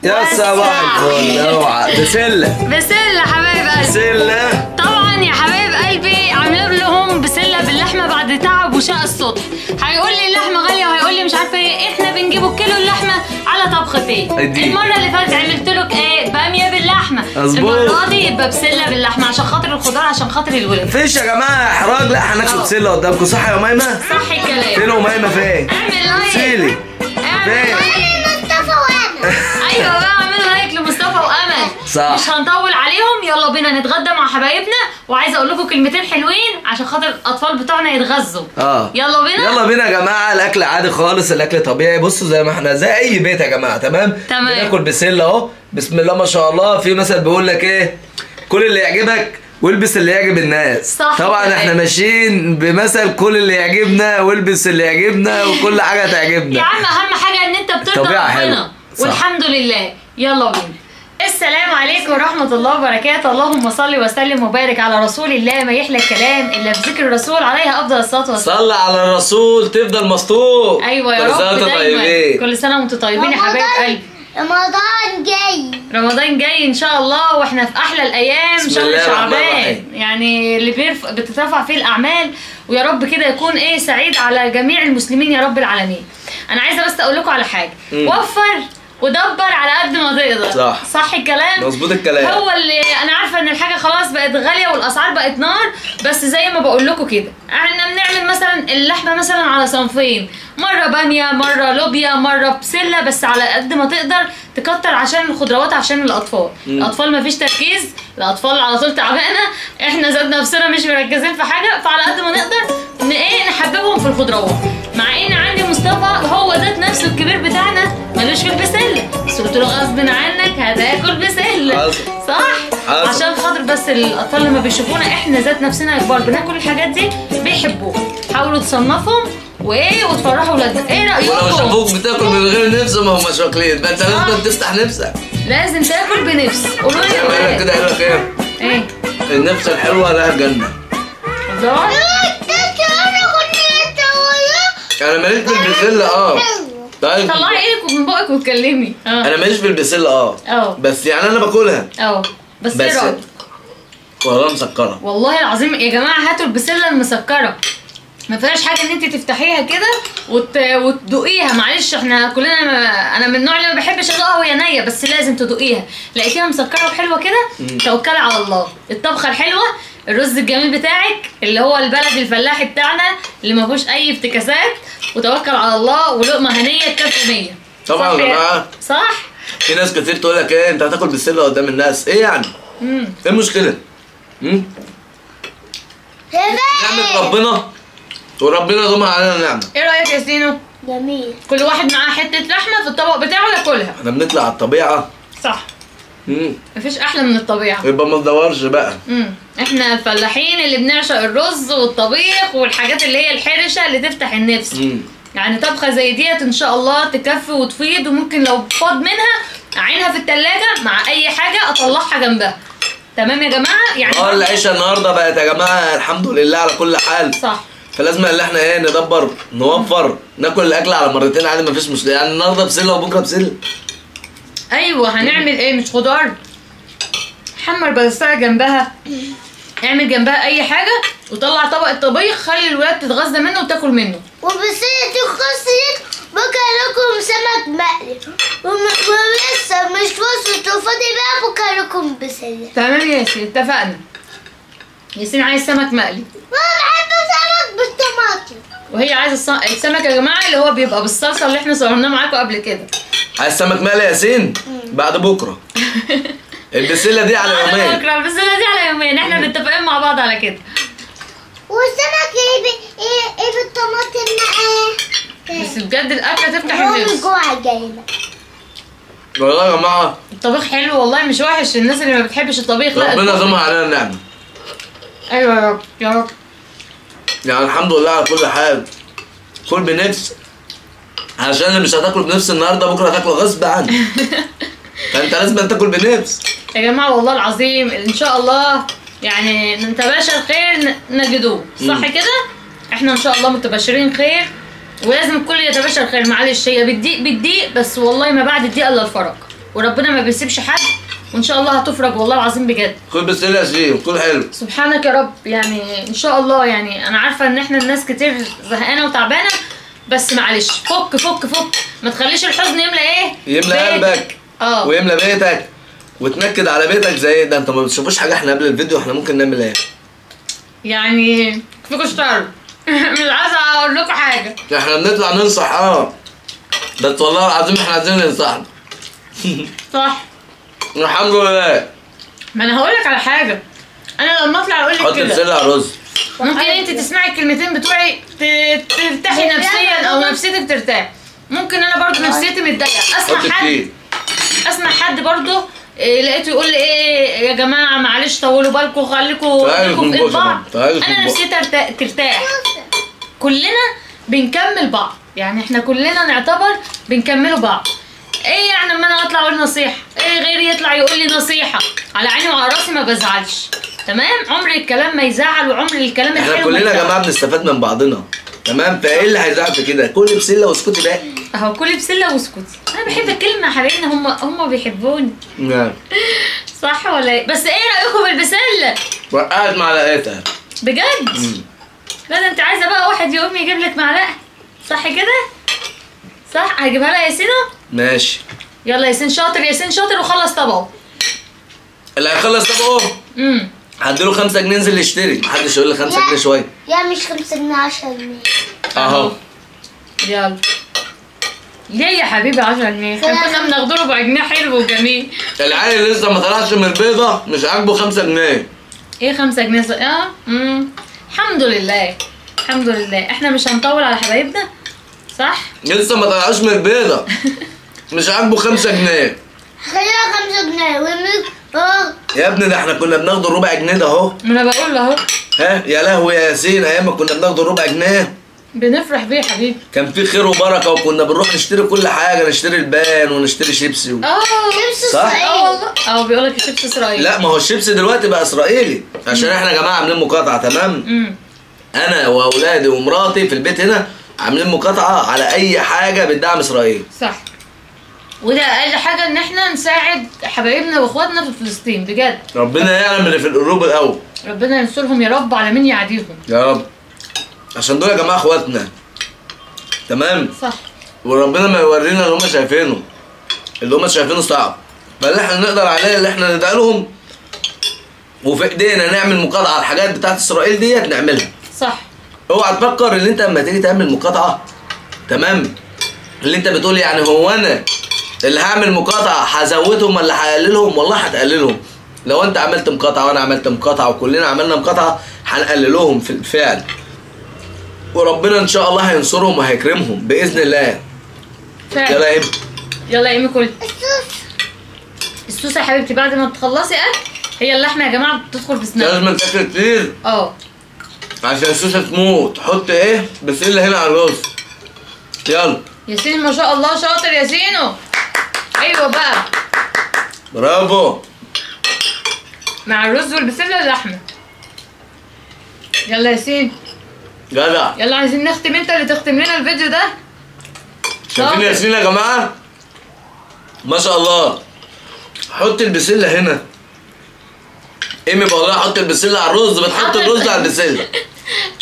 يا صباح الفل. اوعى بسلة بسلة حبايب قلبي، بسلة طبعا يا حبايب قلبي. عاملين لهم بسلة باللحمه بعد تعب وشقى الصبح. هيقول لي اللحمة غالية وهيقول لي مش عارفه ايه. احنا بنجيبوا الكيلو اللحمة على طبختين. المرة اللي فاتت عملت لك ايه؟ باميه باللحمه. المرة دي يبقى بسلة باللحمه عشان خاطر الخضار، عشان خاطر الولاد. مفيش يا جماعة احراج، لا هناكل بسلة قدامكم. صح يا اميمة؟ صح الكلام. فين اميمة؟ فين؟ اعمل like. فين؟ مصطفى وامل. ايوه بقى اعملوا like لمصطفى وامل. صح. مش هنطول عليهم، يلا بينا نتغدى مع حبايبنا. وعايزه اقول لكم كلمتين حلوين عشان خاطر الاطفال بتوعنا يتغذوا. يلا بينا، يلا بينا يا جماعة. الاكل عادي خالص، الاكل طبيعي. بصوا زي ما احنا زي اي بيت يا جماعة. تمام تمام. بناكل بسلة اهو، بسم الله ما شاء الله. في مثل بيقول لك ايه؟ كل اللي يعجبك والبس اللي يعجب الناس. صح. طبعا احنا ماشيين بمثل كل اللي يعجبنا والبس اللي يعجبنا وكل حاجة تعجبنا. يا عم اهم حاجة ان انت بترضى ربنا والحمد لله. يلا بينا. السلام عليكم ورحمة الله وبركاته. اللهم صل وسلم وبارك على رسول الله. ما يحلى الكلام الا بذكر الرسول عليه افضل الصلاة والسلام. صل على الرسول تفضل مستور. ايوه يا رب دايما. كل سنة وانتم طيبين يا حبايب قلبي. رمضان جاي، رمضان جاي ان شاء الله، واحنا في احلى الايام شهر شعبان، يعني اللي بتترفع فيه الاعمال. ويا رب كده يكون ايه سعيد على جميع المسلمين يا رب العالمين. انا عايزه بس اقول لكم على حاجة. وفر ودبر على قد ما تقدر. صح صح الكلام، مظبوط الكلام. هو اللي انا عارفه ان الحاجة خلاص بقت غالية والاسعار بقت نار، بس زي ما بقول لكم كده احنا بنعمل مثلا اللحمة مثلا على صنفين، مرة باميه مرة لوبيا مرة بسلة، بس على قد ما تقدر تكتر عشان الخضروات عشان الاطفال. الاطفال مفيش تركيز، الاطفال على طول تعبانة، احنا ذات نفسنا مش مركزين في حاجة، فعلى قد ما نقدر ايه نحببهم في الخضروات. مع ان عندي مصطفى هو ذات نفسه الكبير بتاعنا مالوش في البسله، بس قلت له غصب عنك هتاكل بسلة. صح؟ عشان خاطر بس الاطفال لما بيشوفونا احنا ذات نفسنا كبار بناكل الحاجات دي بيحبوها. حاولوا تصنفهم وايه وتفرحوا ولادنا. ايه رايكم؟ ولو شافوك بتاكل من غير نفس ما هماش واكلين، يبقى انت لازم تفتح نفسك. لازم تاكل بنفس. قولوا لي يا كده قالوا لك ايه؟ ايه؟ النفس الحلوة لها الجنة. الله. انا ماليش في البسله. طيب طلعي ايدك من بقك واتكلمي. انا ماليش في البسله. بس يعني انا باكلها. بس ايه رايك؟ والله مسكره، والله العظيم يا جماعة. هاتوا البسله المسكره، ما فيهاش حاجة ان انت تفتحيها كده وتدوقيها. معلش احنا كلنا انا من النوع اللي ما بحبش ادوقها وهي نيه، بس لازم تدوقيها. لقيتيها مسكره وحلوه كده توكلي على الله. الطبخة الحلوة، الرز الجميل بتاعك اللي هو البلد الفلاحي بتاعنا اللي ما فيهوش اي افتكاسات، وتوكل على الله ولقمه هنيه تكفي 100. طبعا يا جماعة. صح. في ناس كتير تقول لك ايه انت هتاكل بسلة قدام الناس، ايه يعني؟ ايه المشكلة؟ نعمه ربنا وربنا ضمن علينا نعمه. ايه رايك يا سينو؟ جميل. كل واحد معاه حتة لحمه في الطبق بتاعه ياكلها. احنا بنطلع على الطبيعة. صح. مفيش احلى من الطبيعة. يبقى ما تدورش بقى. احنا الفلاحين اللي بنعشق الرز والطبيخ والحاجات اللي هي الحرشه اللي تفتح النفس. يعني طبخه زي ديت ان شاء الله تكفي وتفيض، وممكن لو فاض منها اعينها في الثلاجة مع اي حاجة اطلعها جنبها. تمام يا جماعة؟ يعني العيشة النهارده بقت يا جماعة الحمد لله على كل حال. صح. فلازم ان احنا ايه ندبر نوفر ناكل الاكل على مرتين عادي مفيش مشكلة. يعني النهارده بسلة وبكره بسلة. ايوه هنعمل ايه؟ مش خضار، حمر بسلة جنبها، اعمل جنبها اي حاجة وطلع طبق الطبيخ، خلي الولاد تتغذى منه وتاكل منه. وبسله الخس بكره لكم سمك مقلي، ولسه مش وصلت وفاضي بقى بكره لكم بسلة. تمام يا ياسين، اتفقنا. ياسين عايز سمك مقلي. وانا بحب سمك بالطماطم. وهي عايزه السمك يا جماعة اللي هو بيبقى بالصلصه اللي احنا صورناه معاكم قبل كده. عايز سمك مقلي يا ياسين؟ بعد بكره. البسله دي على يومين. بكره البسله دي على يومين، احنا متفقين مع بعض على كده. والسمك ايه بالطماطم معاه. بس بجد الاكلة تفتح النفس. الجوع جاي بقى. والله يا جماعة الطبيخ حلو والله، مش وحش. الناس اللي ما بتحبش الطبيخ لا، ربنا يدومها علينا النعمة. ايوه يا رب يا رب. يعني الحمد لله على كل حال. كل بنفس، عشان اللي مش هتاكله بنفس النهارده بكره هتاكله غصب عنك. فانت لازم تاكل بنفس يا جماعة والله العظيم. ان شاء الله يعني نتباشر خير نجدوه. صح كده؟ احنا ان شاء الله متباشرين خير، ولازم الكل يتباشر خير. معلش هي بتضيق بتضيق، بس والله ما بعد الضيق الا الفرج. وربنا ما بيسيبش حد، وان شاء الله هتفرج والله العظيم بجد. كل بسلة يا شيخ، كل حلو. سبحانك يا رب. يعني ان شاء الله، يعني انا عارفه ان احنا الناس كتير زهقانه وتعبانه، بس معلش فك فك فك، ما تخليش الحزن يملى ايه؟ يملى قلبك ويملى بيتك وتنكد على بيتك زي ده. انت ما بتشوفوش حاجة، احنا قبل الفيديو احنا ممكن نعمل ايه؟ يعني كفاكوا شر. مش عايزه اقول لكم حاجة، احنا بنطلع ننصح بس والله العظيم احنا عايزين ننصحنا. صح الحمد لله. ما انا هقول لك على حاجة، انا لما اطلع اقول لك كده حط بسلة على الرز، ممكن انت تسمعي الكلمتين بتوعي ترتاحي نفسيا او نفسيتك ترتاح. ممكن انا برضو نفسيتي متضايقة، اسمع حد برضو لقيته يقول لي ايه يا جماعة معلش طولوا بالكم خليكم في ايد بعض، انا نفسيتي ترتاح. كلنا بنكمل بعض، يعني احنا كلنا نعتبر بنكملوا بعض. ايه يعني اما انا اطلع اقول نصيحة، ايه غيري يطلع يقول لي نصيحة، على عيني وعلى راسي ما بزعلش. تمام؟ عمر الكلام ما يزعل، وعمر الكلام الحلو احنا كلنا يا جماعة بنستفاد من بعضنا. تمام؟ فايه اللي هيزعل في كده؟ كل بسلة واسكتي بقى. اهو كل بسلة واسكتي. انا بحب الكلمة يا حبايبنا، هم بيحبوني. نعم. صح ولا ايه؟ بس ايه رايكم بالبسله؟ وقعت معلقتها بجد؟ لا ده انت عايزه بقى واحد يقوم يجيب لك معلقه، صح كده؟ صح؟ هجيبها لها ياسينو؟ ماشي. يلا ياسين شاطر، ياسين شاطر وخلص طبقه. اللي هيخلص طبقه هديله 5 جنيه انزل يشتري، محدش يقول لي 5 جنيه شوية. لا مش 5 جنيه، 10 جنيه. اهو. يلا. ليه يا حبيبي 10 جنيه؟ احنا كنا بناخده ربع جنيه حلو وجميل. العيل لسه ما طلعش من البيضة مش عاجبه 5 جنيه. ايه 5 جنيه؟ الحمد لله الحمد لله. احنا مش هنطول على حبايبنا صح؟ لسه ما طلعوش من البيضة مش عاجبه 5 جنيه. خليها 5 جنيه يا ابني، ده احنا كنا بناخده الربع جنيه ده اهو. ما انا بقول اهو. ها يا لهوي يا ياسين، ايام ما كنا بناخده الربع جنيه بنفرح بيه يا حبيبي، كان في خير وبركة، وكنا بنروح نشتري كل حاجة، نشتري البان ونشتري شيبسي شيبسي اسرائيلي. والله بيقول لك الشيبسي اسرائيلي. لا ما هو الشيبسي دلوقتي بقى اسرائيلي، عشان احنا يا جماعة عاملين مقاطعه. تمام؟ انا واولادي ومراتي في البيت هنا عاملين مقاطعه على اي حاجة بتدعم اسرائيل. صح. وده اقل حاجة ان احنا نساعد حبايبنا واخواتنا في فلسطين بجد. ربنا يعلم اللي في القلوب الاول. ربنا ينصرهم يا رب على مين يعاديهم يا رب، عشان دول يا جماعة اخواتنا. تمام؟ صح. وربنا ما يورينا اللي هم شايفينه، اللي هم شايفينه صعب، فاللي احنا نقدر عليه اللي احنا ندعي لهم، وفي ايدينا نعمل مقاطعه على الحاجات بتاعت اسرائيل ديت نعملها. صح. اوعى تفكر ان انت لما تيجي تعمل مقاطعه، تمام، اللي انت بتقول يعني هو انا اللي هعمل مقاطعه هزودهم ولا هقللهم؟ والله هتقللهم. لو انت عملت مقاطعه وانا عملت مقاطعه وكلنا عملنا مقاطعه هنقللهم في الفعل، وربنا ان شاء الله هينصرهم وهيكرمهم باذن الله. فعلا. يلا يا ايمي، يلا يا ايمي كل السوس يا حبيبتي. بعد ما تخلصي اكل، هي اللحمة يا جماعة بتدخل في سنانك، لازم تاكل كتير عشان السوسه تموت. حط ايه بسلة هنا على الرز. يلا ياسين ما شاء الله شاطر يا سينو. ايوه بقى برافو. مع الرز والبسله واللحمة. يلا ياسين جدع. يلا عايزين نختم، انت اللي تختم لنا الفيديو ده. شايفين ياسين يا جماعة؟ ما شاء الله. حط البسله هنا. ايمي بقول لها حط البسله على الرز، بتحط الرز على البسله.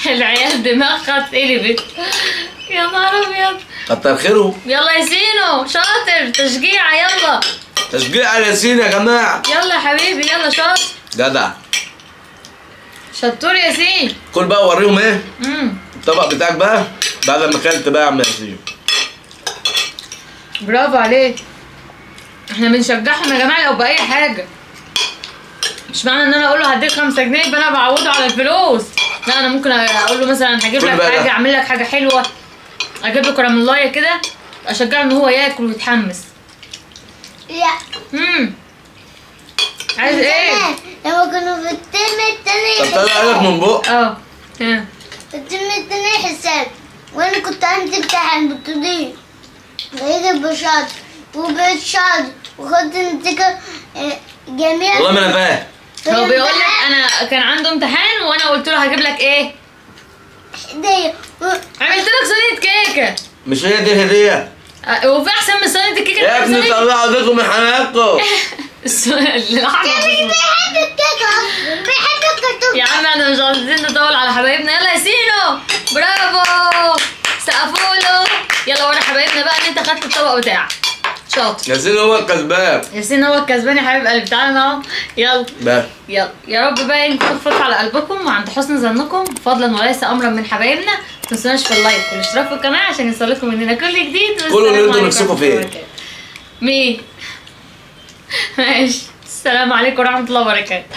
العيال دماغها اتقلبت يا نهار ابيض. كتر خيرهم. يلا يا سينو شاطر، تشجيع. يلا تشجيع على ياسين يا جماعة. يلا يا حبيبي يلا شاطر جدع شطور ياسين. كل بقى وريهم ايه الطبق بتاعك بقى بعد ما اكلت بقى يا عم ياسين. برافو عليك. احنا بنشجعهم يا جماعة لو باي حاجة. مش معنى ان انا اقول له هديك 5 جنيه يبقى انا بعوضة على الفلوس. لا انا ممكن اقول له مثلا هجيب لك حاجة، اعمل لك حاجة حلوة، اجيب له كراميلايه كده، اشجعه ان هو ياكل ويتحمس. لا عايز ايه؟ لما كانوا في الترم التاني طب طلع لك من بق. الترم التاني حساب، وانا كنت عندي امتحان بتضيع، بقيت بشاطر وبقيت شاطر وخدت نتيجة جميلة. والله ما انا فاهم. هو بيقول لك انا كان عنده امتحان وانا قلت له هجيب لك ايه؟ هدية. عملت لك صينية كيكة. مش هي دي هدية؟ وفي احسن من صينية الكيكه؟ يا ابني طلعوا ايديكم من حناكم. بيحب الكيكه اصلا، بيحب الكرتون. يا عم احنا مش عايزين نطول على حبايبنا. يلا يا سينو، برافو، سقفوا له. يلا ورا حبايبنا بقى ان انت خدت الطبق بتاعك. شاطر ياسين، هو الكسبان. ياسين هو الكسبان يا حبيب قلبي. تعالى اهو، يلا بقى. يلا يا رب بقى نكون خفاف على قلبكم وعند حسن ظنكم، فضلا وليس امرا من حبايبنا. ما تنسوناش في ال like والاشتراك في القناة عشان يوصلكم مننا كل جديد. كل اللي انتم نفسكم فيه. مين؟ ماشي، السلام عليكم ورحمة الله وبركاته.